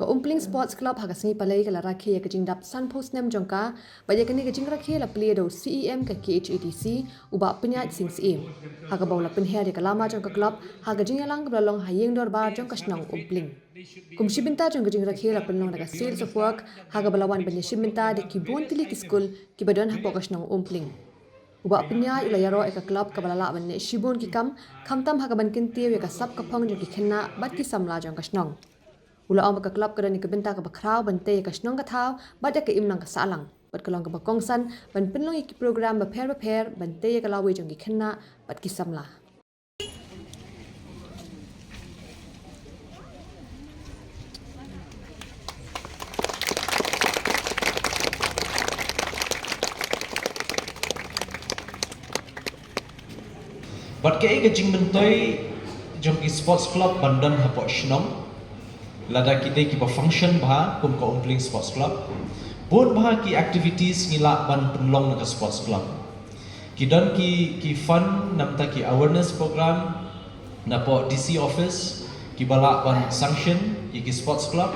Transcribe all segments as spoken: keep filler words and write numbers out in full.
Ka Umpling Sports Club ha ka sngi Palei ka la rakhe ïa ka jingdap sanphew snem jong ka, bad ïa kane ka jingrakhe la plie da u C E M ka K H A D C, u Bah Pynïaid Sing Syiem, ha kaba u la pynher ïa ka lama jong ka club ha ka jingïalang kaba la long ha ïing dorbar jong ka shnong Umpling. Kum shi bynta jong ka jingrakhe la pynlong da ka Sales of Work, ha kaba la wan ban ïashim bynta da ki bun tylli ki skul kiba don hapoh ka shnong Umpling. U Bah Pynïaid u la ïaroh ïa ka club kaba la lah ban leh shibun ki kam, khamtam ha kaban kyntiew ïa ka sap ka phong jong ki khynnah bad ki samla jong ka shnong. U la ong ba ka club ka don ïa ka bynta kaba khraw ban tei ïa ka shnong ka thaw bad ïa ka imlang ka sahlang, bad ka long kaba kongsan ban pynlong ïa ki program bapher bapher ban tei ïa ka lawei jong ki khynnah bad ki samla. Bad kaei ka jingmyntoi jong ki sports club ban don hapoh shnong? Lada ki dei kiba function bha kum ka Umpling Sports Club, bun bha ki activities ngi lah ban pynlong na ka sports club. Ki don ki, ki fund namar ki awareness program napoh D C office, kiba lah ban sanction ïa ki sports club,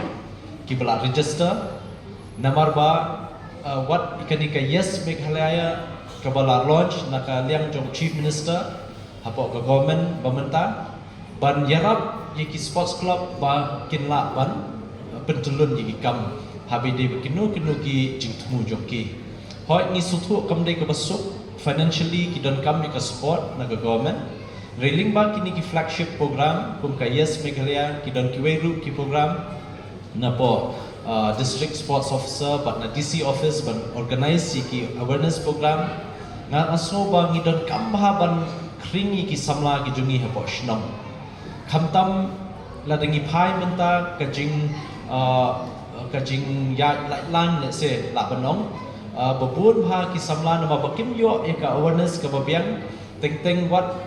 kiba lah register. Namar ba, uh, wat ïa kane ka Yes Meghalaya kaba la launch na ka liang jong Chief Minister hapoh ka government ba mynta, ban ïarap ïa ki sports club ba kin lah ban, uh, pyntyllun ïa ki kam haba ïadei bad kino kino ki jingthmu jong ki. Hooid, ngi sngewthuh kam dei kaba suk, financially ki donkam ïa ka support na ka government. Hynrei lyngba kine ki flagship program kum ka Yes Meghalaya, ki don kiwei ruh ki program napoh, uh, District Sports Officer bad na D C office ban organize ïa ki awareness program. Nga, nga sngew ba ngi donkam bha ban khring ïa ki samla ki jong ngi hapoh shnong. Khamtam lada ngi phai mynta ka jing, uh, ka jingïaid lait lang, let's say, lah ban ong, uh, ba bun bha ki samla namar ba kim ïoh ïa ka awareness kaba biang, teng teng wat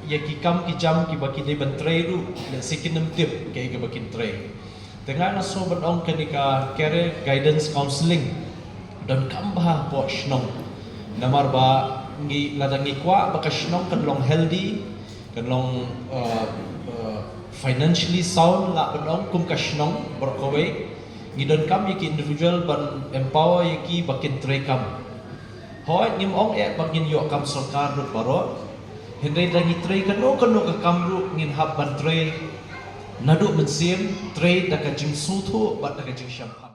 ïa ki kam ki jam kiba ki dei ban trei ruh, let's say, kin ym tip kaei kaba kin trei. Te nga, nga sngew ban ong kane ka career guidance counselling donkam bha hapoh shnong. Namar ba ngi, lada ngi kwah ba ka shnong kan long healthy, kan long, uh, uh, financially sound lah ban ong kum ka shnong baroh kawei, ngi donkam ïa ki individual ban empower ïa ki ba kin trei kam. Hooid, ngim ong eh ba ngin ïoh kam sorkar ruh baroh. Hynrei lada ngi trei kano kano ka kam ruh, ngin hap ban trei naduh mynsiem, trei da ka jingsngewthuh bad da ka jingshemphang.